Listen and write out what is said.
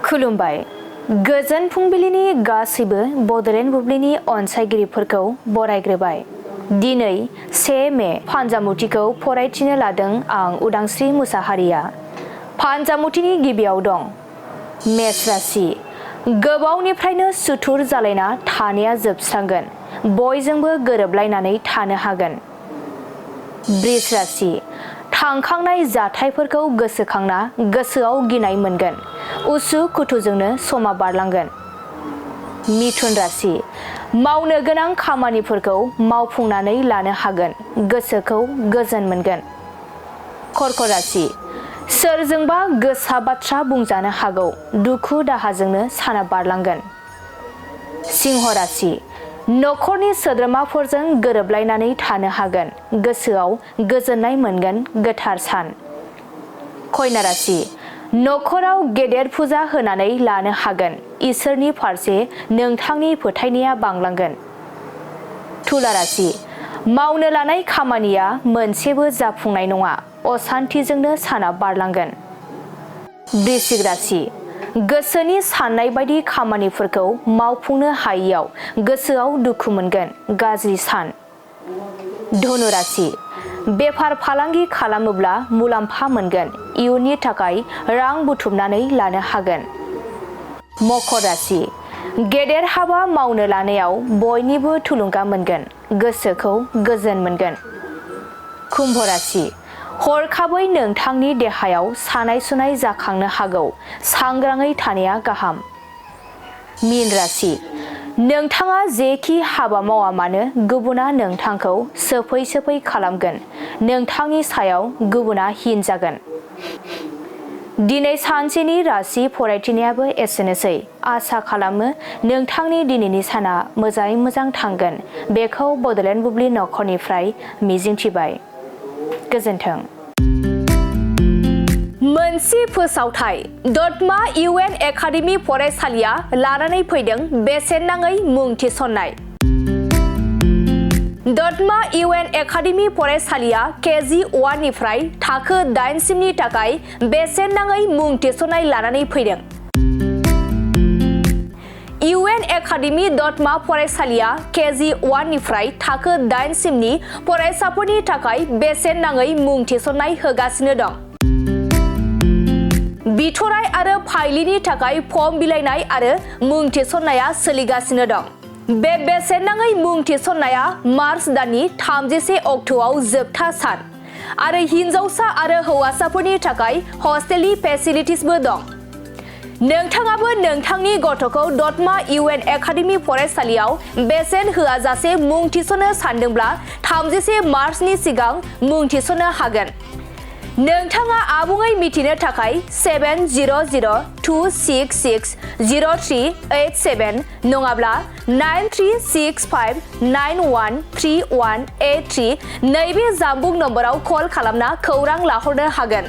खुलुमबाय गोजोन फुंबिलिनि गासैबो बडलेण्ड बुब्लिनि अनसायगिरिफोरखौ बरायग्रोबाय। दिनै 1 मे फान्जामुथिखौ फरायथिनो लादों आं उदांस्रि मुसाहारिया। फान्जामुथिनि गिबियाव दं मेष राशि। गोबावनिफ्रायनो सुथुर जालायना थानाया जोबस्रांगोन, बयजोंबो गोरोबलायनानै थानो हागोन। वृष राशि। थांखांनाय जाथायफोरखौ गोसोखांना गोसोआव गिनाय मोनगोन, उसु खुथुजोंनो समा बारलांगोन। मिथुन राशि। मावनो गोनां खामानिफोरखौ मावफुंनानै लानो हागोन, गोसोखौ गोजोन मोनगोन। कर्क राशि। सोरजोंबा गोसा बाथ्रा बुंजानो हागौ, दुखु दाहाजोंनो साना बारलांगोन। सिंह राशि। नखरनि सोद्रोमाफोरजों गोरोबलायनानै थानो हागोन, गोसोआव गोजोननाय मोनगोन। गोथार सान। कन्या राशि। नखराव गेदेर फुजा होनानै लानो हागोन, इसोरनि फारसे नोंथांनि फोथायनाया बांलांगोन। तुला राशि। मावनो लानाय खामानिया मोनसेबो जाफुंनाय नङा, असान्थिजोंनो साना बारलांगोन। वृश्चिक राशि। गोसोनि साननाय बायदि खामानिफोरखौ मावफुंनो हायैयाव गोसोआव दुखु मोनगोन। गाज्रि सान। धनु राशि। बेफार फालांगि खालामोब्ला मुलाम्फा मोनगोन, इयुननि थाखाय रां बुथुमनानै लानो हागोन। मकर राशि। गेदेर हाबा मावनो लानायाव बयनिबो थुलुंगा मोनगोन, गोसोखौ गोजोन मोनगोन। कुम्भ राशि। हरखाबै नोंथांनि देहायाव सानाय सुनाय जाखांनो हागौ, सांग्राङै थानाया गाहाम। मीन राशि। नोंथाङा जेखि हाबा मावा मानो गुबुना नोंथांखौ सोफै सोफै खालामगोन, नोंथांनि सायाव गुबुना हिन जागोन। दिनै सानसेनि राशि फरायथिनायाबो एसेनोसै। आसा खालामो नोंथांनि दिनैनि साना मोजाङै मोजां थांगोन, बेखौ बडलेण्ड बुब्लि नखरनिफ्राय मिजिंथिबाय। गोजोन्थों। मोनसे फोसावथाय दतमा इउएन एकाडेमि फरायसालिया लानानै फैदों बेसेन नाङै मुं थिसननाय। दतमा इउएन एकाडेमि फरायसालिया केजि 1 निफ्राय थाखो 8 सिमनि थाखाय बेसेन नाङै मुं थिसननाय लानानै फैदों। इउएन एकाडेमि दतमा फरायसालिया केजि 1 निफ्राय थाखो 8 सिमनि फरायसाफोरनि थाखाय बेसेन नाङै मुं थिसननाय होगासिनो दं। बिथराय आरो फाइलिनि थाखाय फर्म बिलाइनाय आरो मुं थिसननाया सोलिगासिनो दं। बे बेसेन नाङै मुं थिसननाया मार्च दाननि 31 अक्ट'आव जोबथा सान आरो हिनजावसा आरो हौवासाफोरनि थाखाय हस्टेलनि फेसिलिटिसबो दं। नोंथाङाबो नोंथांनि गथ'खौ दतमा इउएन एकाडेमि फरायसालियाव बेसेन होआजासे मुं थिसननो सानदोंब्ला 31 मार्चनि सिगां मुं थिसननो हागोन। नोंथाङा आबुङै मिथिनो थाखाय 7002660387 नङाब्ला 9365913183 नैबे जानबुं नम्बराव कल खालामना खौरां लाहरनो हागोन।